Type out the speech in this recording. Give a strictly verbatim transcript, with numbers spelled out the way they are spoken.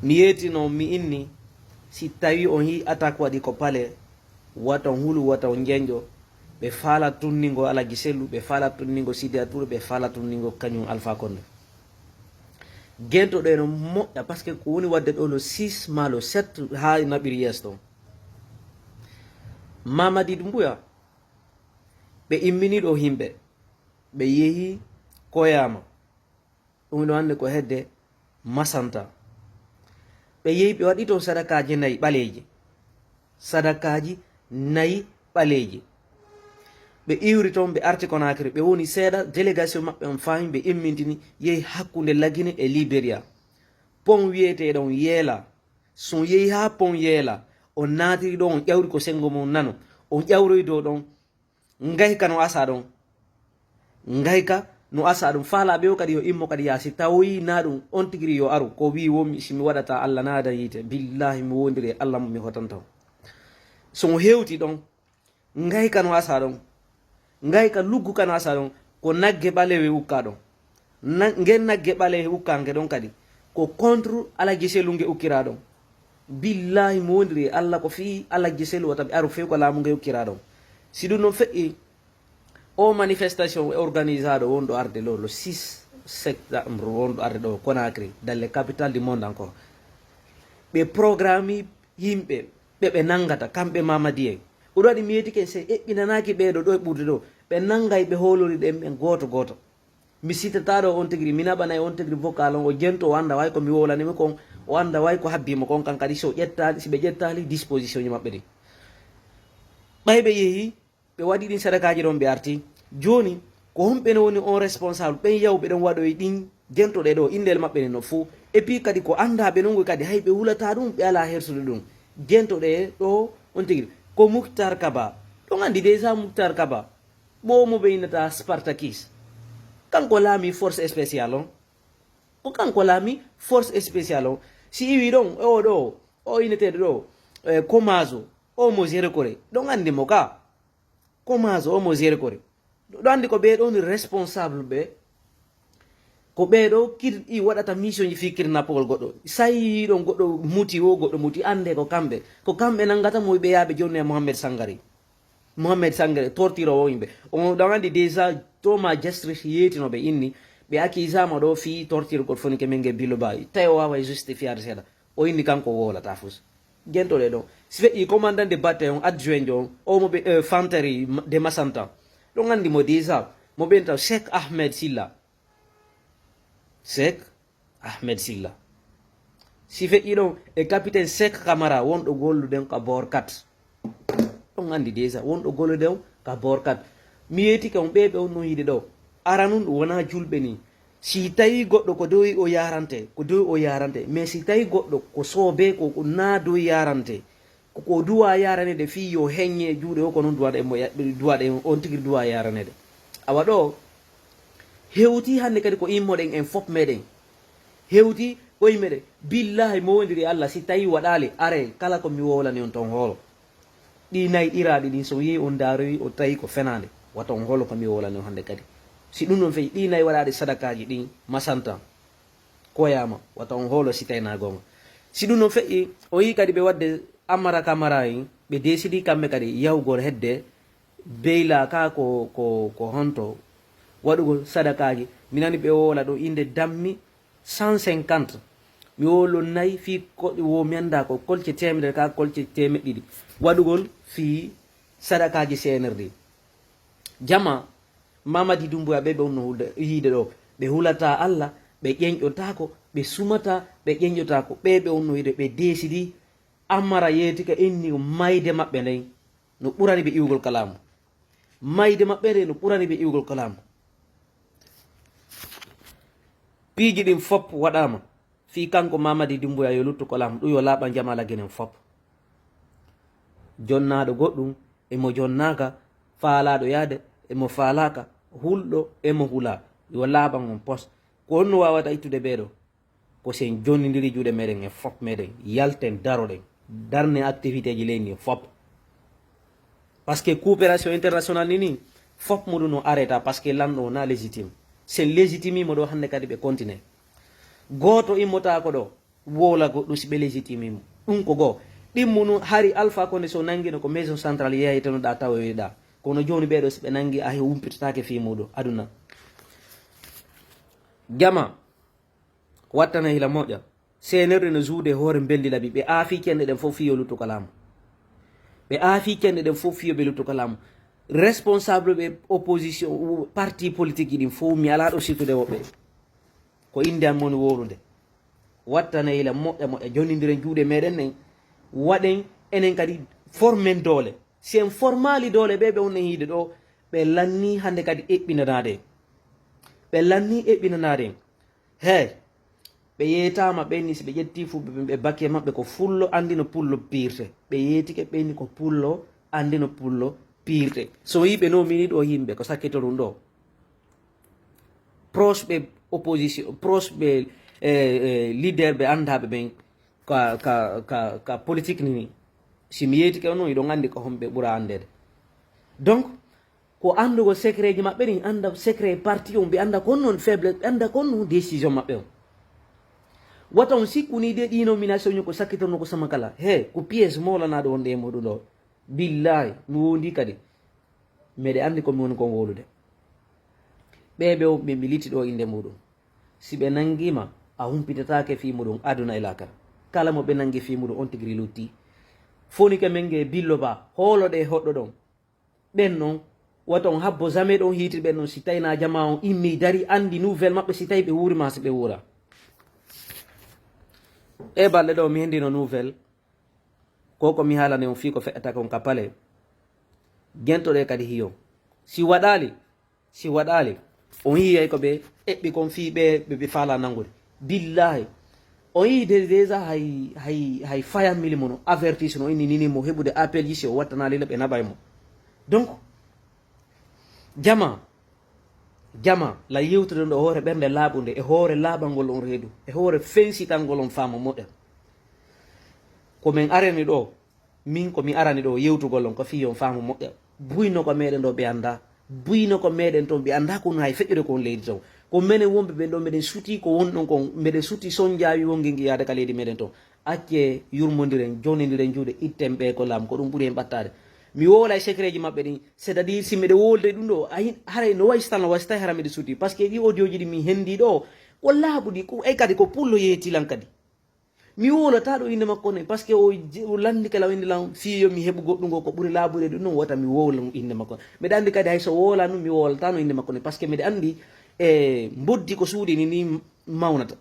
Mi yeetino, mi inni, si tawi on yii attaque waɗi ko palais, wata on hulu, wata on njeñƴo. Ɓe faala tunningo Alaji Sellu, ɓe faala tunningo Sidiya Touré, ɓe faala tunningo kañum Alpha Condé. Gento ɗo eno moƴƴa, parce que ko woni waɗde ɗo le six ma le sept haa naɓiri yeeso ɗon. Mamadi Doumbouya, ɓe immini ɗo yimɓe, ɓe yehi Koyama. Ɗum ɗo hannde ko hedde Masanta. Ɓe yehi, ɓe waɗi toon sadakaaji nayi ɓaleeji. Sadakaaji nayi ɓaleeji. Ɓe iwri toon, ɓe arti Conakry. Ɓe woni seeɗa, délégation maɓɓe on faami, ɓe immintini, yehi hakkunde Lagine e Liberia. Pont wiyetee ɗon Yeela. So on yehi haa pont Yeela, on naatiri ɗo, on ƴawri ko senngo mon nano, on ƴawroyi dow ɗon, ngayka no asa ɗon. Ngayka no asa ɗon. Faalaaɓe o kadi yo immo kadi yaa si tawoyi na ɗum on tigi yo aru, ko wi wo mi, si mi waɗata Allah naada yiite. Billahi mi wondiri e Allah mo mi hotanta on. So on hewti ɗon, ngayka no asa ɗon. Ngayka lugguka no asa ɗon. Ko nagge ɓaleewe ukka ɗon. Na-, ngen nagge ɓaleewe ukkanke ɗon kadi. Ko contre Alaji Sellu nge ukkira ɗon. Billahi mo wondiri e Allah ko fii Alaji Sellu wata ɓe aru few ko laamu nge ukkira ɗon. Si ɗum ɗon feƴƴi, o manifestation e organisaɗo wonɗo arde ɗo, le six septembre wonɗo arde ɗo Conakry, dans les capitales du monde encore. Ɓe programme yimɓe, ɓe ɓe nanngata, kamɓe Mamadi en. Oɗo waɗi mi yeetike, se eɓɓinanaaki ɓeeɗo ɗo e ɓurde ɗo, ɓe nanngay ɓe hoolori ɗen ɓen gooto gooto. Mi sitata ɗo on tigi, mi naɓanay on tigi vocal on, o jento, o annda way ko mi wowlani mo kon, o annda way ko habbi mo kon, kan kadi so ƴettaali, si ɓe ƴettaali disposition ji maɓɓe ɗin. Ɓay ɓe yehi, ɓe waɗi ɗin sadakaaji ɗon, ɓe arti. Jooni, ko honɓe no woni on responsable, ɓen yawɓe ɗon waɗoyi ɗin jentoɗe ɗo, inndel maɓɓe ne no fuu. Et puis kadi ko anndaaɓe non kadi, hay ɓe hulata ɗum, ɓe alaa hersude ɗum. Jentoɗe ɗo, on tigi, ko Mouctar Kaba. Ɗon anndi déjà Mouctar Kaba. Mo mo ɓe innata Spartakis. Kanko laami force spéciale on. Ko kanko laami force spéciale on. Si iwi ɗon, o ɗo, o inneteeɗo ɗo, eh, Komazo, o mo Zéro Corée. Ɗon anndi mo ka. Komazo, o mo Zéro Corée. Ɗo anndi ko ɓe ɗon responsable ɓe. Ko ɓe ɗo kir-, i waɗata mission ji fii kidnappugol goɗɗo. Sayi ɗon goɗɗo muti, o goɗɗo muti, annde ko kamɓe. Ko kamɓe nanngata mo ɓe yaaɓe jonne Mohamed Sangari. Mohamed Sangare, torture o yimɓe. On ɗon anndi déjà Thomas Jastris yeetino ɓe inni, ɓe accusama ɗo fii torture goɗɗo foni ke men nge Bilo Ba. Tawi o waaway justifiade seeɗa. O inni kanko wowlata fus. Jentoɗe ɗo. Si feƴƴi commandant de bataillon adjoint jo, o mo ɓe, euh, Fantari de Massanta. Ɗon anndi mo déjà, mo ɓenta Cheikh Ahmed Silla. Seek Ahmed Silla. Si feƴƴi ɗon e capitaine Seek Kamara wonɗo gollude on ka Boorkat. On anndi déjà wonɗo gollude on ka Boorkat. Mi yeetike on ɓe ɓe on no yiide ɗo. Aranun ɗum wonaa julɓe ni. Si tawi goɗɗo ko doy o yarante, ko doy o yarante. Mais si tawi goɗɗo ko soobee ko, ko naa doy yarante. Ko, ko duwa yaranede fii yo heññe juuɗe o, ko noon duwaɗen mo ya-, duwaɗen on tigi duwa yaranede. Awa ɗo, hewti hannde kadi ko immoɗen en fop meɗen. Hewti ko immeɗen. Billahi mo wondiri Allah, si tawi waɗaali, are kala ko mi wowlani on ton hoolo. Ɗi nayi ɗiraaɗi ɗin, so yehi on daaroyi, o tawi ko fenaande. Wata on hoolo ko mi wowlani on hannde kadi. Si ɗum ɗon feƴƴi, ɗi nayi waɗaaɗi sadakaaji ɗin, masantan. Koyama, wata on hoolo si tawi na goonga. Si ɗum no feƴƴi, o yii kadi ɓe waɗde Amara Kamara en, ɓe deesidi kamɓe kadi yahugol hedde Beyla ka ko, ko, ko honto waɗugol sadakaaji. Mi nani ɓe wowla ɗo innde dammi cent cinquante. Mi wowlo nayi fii ko, wo mi annda ko kolce teemedere ka kolce teemeɗɗe ɗiɗi. Waɗugol fii sadakaaji C N R D. Jama, Mamadi Doumbouya ɓe, ɓe wonno hulde, yiide ɗo. Ɓe hulata Allah, ɓe ƴeñƴotaako, ɓe sumata, ɓe ƴeñƴotaako. Ɓe, ɓe wonno yiide, ɓe deesidi. Amara yeetike inni mayde maɓɓe nden no ɓurani ɓe iwgol ka laamu. Mayde maɓɓe nden no ɓurani ɓe iwgol ka laamu. Piiji ɗin fop waɗaama. Fii kanko Mamadi Doumbouya yo luttu ko laamu, ɗum yo laaɓan jama Lagine en fop. Jonnaaɗo goɗɗum, emo jonnaaka, faalaaɗo yaade, emo faalaaka, hulɗo, emo hulaa. Yo laaɓan on pos. Ko honno waawata ittude ɓee ɗo? Ko si en jonnindiri juuɗe meɗen en fop meɗen, yalten daroɗen, darnen activité ji leydi ndin fop. Parce que coopération internationale ni ni, fop muɗum no arrêta, parce que lanɗo wona légitime. Sen légitime mo ɗo hannde kadi ɓe continue. Gooto immotaako ɗo, wowla goɗɗum si ɓe légitime mo. Ɗum ko goo. Ɗimmu nu hari Alpha Condé so nanngino ko maison centrale yeeytenoɗaa tawoyɗaa. Kono jooni ɓeeɗo si ɓe nanngi a humpitataake fii muuɗum aduna. Jama wattana hila moƴƴa. Seenirɗe no juude hoore mbelndi labi. Ɓe aafii cenɗe ɗen fof fii yo luttu ka laamu. Ɓe aafii cenɗe ɗen fof fii yo ɓe luttu ka laamu. Responsable ɓe opposition, parti politique ɗin fof mi alaa ɗo siftude woɓɓe. Ko innde am woni wowlude. Wattane hila moƴƴa moƴƴa, jonnindiren juuɗe meɗen ɗen, waɗen enen kadi formen doole. Si en formaali doole ɓe ɓe wonno hiide ɗo, ɓe lanni hannde kadi eɓɓinanaade en. Ɓe lanni eɓɓinanaade en. Hey, ɓe yeetaama ɓen ni, si ɓe ƴetti fu ɓe, ɓe bakke maɓɓe ko fullo anndi no pullo piirte. Ɓe yeetike ɓen ni ko pullo anndi no pullo piirte. So yiɓe no mini ɗo yimɓe ko sakkito ɗum ɗo. Proche ɓe opposition, proche ɓe, eh, eh, leader ɓe anndaɓe ɓen ka, ka, ka, ka politique ni ni. Si mi yeetike on, iɗon anndi ko homɓe ɓura anndeede. Donc, ko anndugol secret ji maɓɓe ɗin, annda secret parti on, ɓe annda kon non faiblesse, ɓe annda kon non décision maɓɓe on. Wata on sikku ni de ɗi nomination ko sakkitorno ko sama kala. He, ko pièce moolanaɗo wonde e muɗum ɗo. Billahi, mi wondi kadi. Meɗe anndi ko mi woni kon wowlude. Ɓe ɓe on ɓe mi liti ɗo innde muɗum. Si ɓe nanngima, a humpitataake fii muɗum aduna e laakara. Kala mo ɓe nanngi fii muɗum on tigiri lutti. Foni ke men nge billo ba, hoolo ɗe hoɗɗo ɗon. Ɓen non, wata on habbo jamais ɗon hiitir ɓen non si tawii na jamaa on immi dari anndi nouvelle maɓɓe si tawii ɓe wuuri ma si ɓe wuura. E balɗe ɗo mi hendino nouvelle. Ko ko mi haalane on fii ko feƴƴata kon ka pale. Gentoɗe kadi hiyo. Si waɗaali, si waɗaali, on yiyay ko ɓe eɓɓi kon fii ɓe, ɓe, ɓe faala nanngude. Billahi. On yii de, déjà hay, hay, hay fayam mili mo no avertis no inni nini mo heɓude appel ji si o wattanaali le ɓe naɓay mo. Donc, jama, jama, la yewtude ɗo hoore ɓernde laaɓunde, e hoore laaɓangol on reedu, e hoore fensitangol on faamu moƴƴa. Ko men arani ɗo, min ko mi arani ɗo yewtugol on ko fii on faamu moƴƴa. Buyno ko meɗen ɗo ɓe annda, buyno ko meɗen ton ɓe annda ko hay feƴƴude ko on leydi ton. Ko menen wonɓe ɓen ɗo meɗen suti ko won ɗon kon, meɗen suti sonjaawi wongi ngi yaade ka leydi meɗen ton. Acce yurmondiren, jonindiren juuɗe, itten ɓe ko laamu, ko ɗum ɓuri hen ɓattaade. Mi wowla e secret ji maɓɓe ɗin, c'est-à-dire si meɗe wolde ɗum ɗo, ayi, haray no wayi si tan, no wayi si tawi hara meɗe suti. Parce que ɗi audio ji ɗi mi hendi ɗo, ko laaɓuɗi, ko, e kadi ko pullo yeeti lan kadi. Mi wowlata ɗo innde makko ne, parce que o je-, o lanndike lan o inni lan fii yo mi heɓu goɗɗum ngo ko ɓuri laaɓude ɗum ɗon, wota mi wowla ɗum innde makko. Mbeɗa anndi kadi hay so wowla ɗum, mi wowlatano innde makko ne, parce que mbeɗa anndi e mboddi ko suuɗi ni, ni mawnata.